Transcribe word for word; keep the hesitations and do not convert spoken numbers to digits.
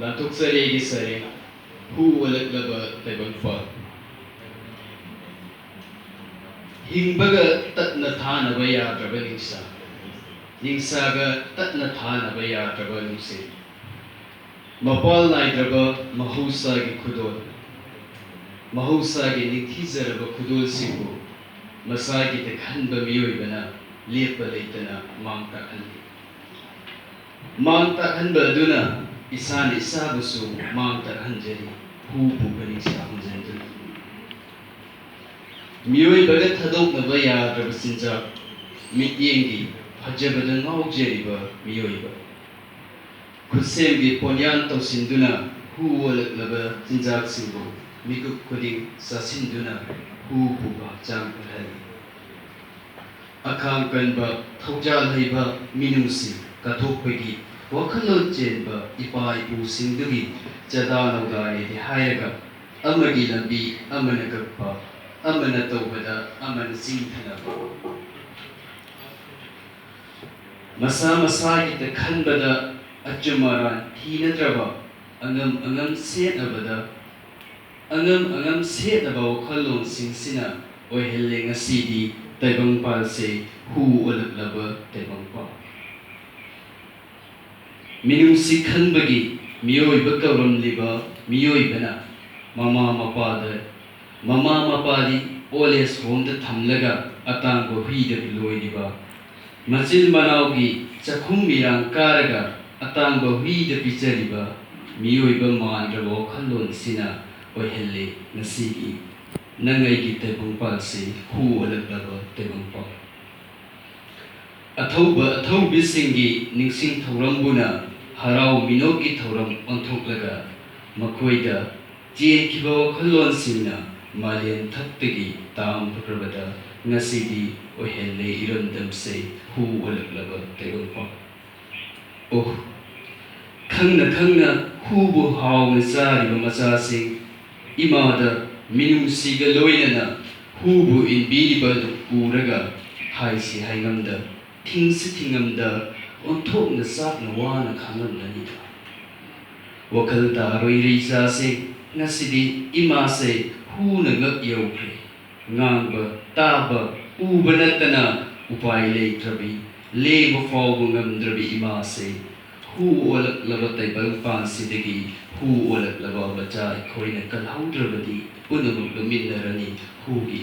ꯂꯥꯟꯊꯣꯛꯆꯔꯦ ꯑꯩꯒꯤ ꯁꯩꯔꯦꯡ, ꯍꯨ ꯑꯣꯜꯂꯛꯂꯕ ꯇꯥꯏꯕꯪꯄꯥꯜ꯫ ꯍꯤꯡꯕꯒ ꯇꯠꯅ ꯊꯥꯅꯕ ꯌꯥꯗ꯭ꯔꯕ ꯅꯤꯡꯁꯥ, ꯅꯤꯡꯁꯥꯒ ꯇꯠꯅ ꯊꯥꯅꯕ ꯌꯥꯗ꯭ꯔꯕ ꯅꯨꯡꯁꯤꯠ꯫ ꯃꯄꯥꯜ ꯅꯥꯏꯗ꯭ꯔꯕ ꯃꯍꯧꯁꯥꯒꯤ ꯈꯨꯗꯣꯜ, ꯃꯍꯧꯁꯥꯒꯤ ꯅꯤꯡꯊꯤꯖꯔꯕ ꯈꯨꯗꯣꯜꯁꯤꯡꯕꯨ ꯃꯁꯥꯒꯤ ꯇꯦꯛꯍꯟꯕ ꯃꯤꯑꯣꯏꯕꯅ ꯂꯦꯞꯄ ꯂꯩꯇꯅ ꯃꯥꯡ ꯇꯥꯛꯍꯜꯂꯤ꯫ ꯃꯥꯡ ꯇꯥꯛꯍꯟꯕ ꯑꯗꯨꯅ ꯏꯁꯥꯅ ꯏꯁꯥꯕꯨꯁꯨ ꯃꯥꯡ ꯇꯥꯛꯍꯟꯖꯔꯤ, ꯍꯨ ꯄꯨꯕ ꯅꯤꯡꯁꯥ ꯍꯨꯝꯖꯤꯟꯗꯨꯅ꯫ ꯃꯤꯑꯣꯏꯕꯒ ꯊꯥꯗꯣꯛꯅꯕ ꯌꯥꯗ꯭ꯔꯕ ꯆꯤꯟꯖꯥꯛ, ꯃꯤꯠꯌꯦꯡꯒꯤ ꯐꯖꯕꯗ ꯉꯥꯎꯖꯔꯤꯕ ꯃꯤꯑꯣꯏꯕ꯫ ꯈꯨꯠꯁꯦꯝꯒꯤ ꯄꯣꯠꯌꯥꯟ ꯇꯧꯁꯤꯟꯗꯨꯅ ꯍꯨ ꯑꯣꯜꯂꯛꯂꯕ ꯆꯤꯟꯖꯥꯛꯁꯤꯡꯕꯨ ꯃꯤꯀꯨꯞ ꯈꯨꯗꯤꯡ ꯆꯥꯁꯤꯟꯗꯨꯅ ꯍꯨ ꯄꯨꯕ ꯍꯛꯆꯥꯡ ꯐꯍꯜꯂꯤ꯫ ꯑꯈꯥꯡ ꯀꯟꯕ, ꯊꯧꯖꯥꯜ ꯍꯩꯕ, ꯃꯤꯅꯨꯡꯁꯤ ꯀꯠꯊꯣꯛꯄꯒꯤ ꯋꯥꯈꯜꯂꯣꯟ ꯆꯦꯟꯕ ꯏꯄꯥ ꯏꯄꯨꯁꯤꯡꯗꯨꯒꯤ ꯆꯥꯗꯥ ꯅꯧꯗꯥꯅꯦꯗꯤ ꯍꯥꯏꯔꯒ, ꯑꯃꯒꯤ ꯂꯝꯕꯤ ꯑꯃꯅ ꯀꯛꯄ, ꯑꯃꯅ ꯇꯧꯕꯗ ꯑꯃꯅ ꯆꯤꯡꯊꯅꯕ꯫ ꯃꯁꯥ ꯃꯁꯥꯒꯤꯇ ꯈꯟꯕꯗ ꯑꯆꯨꯝ ꯑꯔꯥꯟ ꯊꯤꯅꯗ꯭ꯔꯕ, ꯑꯉꯝ ꯑꯉꯝ ꯁꯦꯠꯅꯕꯗ, ꯑꯉꯝ ꯑꯉꯝ ꯁꯦꯠꯅꯕ ꯋꯥꯈꯜꯂꯣꯟꯁꯤꯡꯁꯤꯅ ꯑꯣꯏꯍꯜꯂꯦ ꯉꯁꯤꯗꯤ ꯇꯥꯏꯕꯪꯄꯥꯜꯁꯦ ꯍꯨ ꯑꯣꯜꯂꯛꯂꯕ ꯇꯥꯏꯕꯪꯄꯥꯜ꯫ ꯃꯤꯅꯨꯡꯁꯤ ꯈꯟꯕꯒꯤ ꯃꯤꯑꯣꯏꯕ ꯀꯧꯔꯝꯂꯤꯕ ꯃꯤꯑꯣꯏꯕꯅ ꯃꯃꯥ ꯃꯄꯥꯗ, ꯃꯃꯥ ꯃꯄꯥꯗꯤ old age home ꯗ ꯊꯝꯂꯒ ꯑꯇꯥꯡꯕ ꯍꯨꯏꯗ ꯂꯣꯏꯔꯤꯕ, ꯃꯆꯤꯟ ꯃꯅꯥꯎꯒꯤ ꯆꯥꯛꯈꯨꯝ ꯃꯤꯔꯥꯡ ꯀꯥꯔꯒ ꯑꯇꯥꯡꯕ ꯍꯨꯏꯗ ꯄꯤꯖꯔꯤꯕ ꯃꯤꯑꯣꯏꯕ ꯃꯥꯟꯗ꯭ꯔꯕ ꯋꯥꯈꯜꯂꯣꯟꯁꯤꯅ ꯑꯣꯏꯍꯜꯂꯦ ꯉꯁꯤꯒꯤ ꯅꯪ ꯑꯩꯒꯤ ꯇꯥꯏꯕꯪꯄꯥꯜꯁꯤ ꯍꯨ ꯑꯣꯜꯂꯛꯂꯕ ꯇꯥꯏꯕꯪꯄꯥꯜ꯫ ꯑꯊꯧꯕ ꯑꯊꯧꯕꯤꯁꯤꯡꯒꯤ ꯅꯤꯡꯁꯤꯡ ꯊꯧꯔꯝꯕꯨꯅ ꯍꯔꯥꯎ ꯃꯤꯅꯣꯛꯀꯤ ꯊꯧꯔꯝ ꯑꯣꯟꯊꯣꯛꯂꯒ ꯃꯈꯣꯏꯗ ꯆꯦꯟꯈꯤꯕ ꯋꯥꯈꯜꯂꯣꯟꯁꯤꯡꯅ ꯃꯥꯂꯦꯝ ꯊꯛꯇꯒꯤ ꯇꯥꯝꯈ꯭ꯔꯕꯗ ꯉꯁꯤꯗꯤ ꯑꯣꯏꯍꯜꯂꯦ ꯏꯔꯝꯗꯝꯁꯦ ꯍꯨ ꯑꯣꯜꯂꯛꯂꯕ ꯇꯥꯏꯕꯪꯄꯥꯜ꯫ ꯑꯣ, ꯈꯪꯅ ꯈꯪꯅ ꯍꯨꯕꯨ ꯍꯥꯎꯅ ꯆꯥꯔꯤꯕ ꯃꯆꯥꯁꯤꯡ, ꯏꯃꯥꯗ ꯃꯤꯅꯨꯡꯁꯤꯒ ꯂꯣꯏꯅꯅ ꯍꯨꯕꯨ ꯏꯟꯕꯤꯔꯤꯕ ꯑꯗꯨ ꯎꯔꯒ ꯍꯥꯏꯁꯤ ꯍꯥꯏꯉꯝꯗ, ꯊꯤꯡꯁꯤ ꯊꯤꯡꯉꯝꯗ, ꯑꯣꯟꯊꯣꯛꯅ ꯆꯥꯛꯅ ꯋꯥꯅ ꯈꯥꯡꯂꯝꯂꯅꯤꯗ꯫ ꯋꯥꯈꯜ ꯇꯥꯔꯣꯏꯔꯦ ꯏꯆꯥꯁꯦ, ꯉꯁꯤꯗꯤ ꯏꯃꯥꯁꯦ ꯍꯨꯅ ꯉꯛ ꯌꯧꯈ꯭ꯔꯦ꯫ ꯉꯥꯡꯕ, ꯇꯥꯕ, ꯎꯕ ꯅꯠꯇꯅ ꯎꯄꯥꯏ ꯂꯩꯇ꯭ꯔꯕꯤ, ꯂꯦꯡꯕ ꯐꯥꯎꯕ ꯉꯝꯗ꯭ꯔꯕꯤ ꯏꯃꯥꯁꯦ ꯍꯨ ꯑꯣꯜꯂꯛꯂꯕ ꯇꯥꯏꯕꯪꯄꯥꯟꯁꯤꯗꯒꯤ ꯍꯨ ꯑꯣꯜꯂꯛꯂꯕ ꯃꯆꯥ ꯑꯩꯈꯣꯏꯅ ꯀꯜꯍꯧꯗ꯭ꯔꯕꯗꯤ ꯄꯨꯝꯅꯃꯛ ꯂꯨꯝꯃꯤꯟꯅꯔꯅꯤ꯫ ꯍꯨꯒꯤ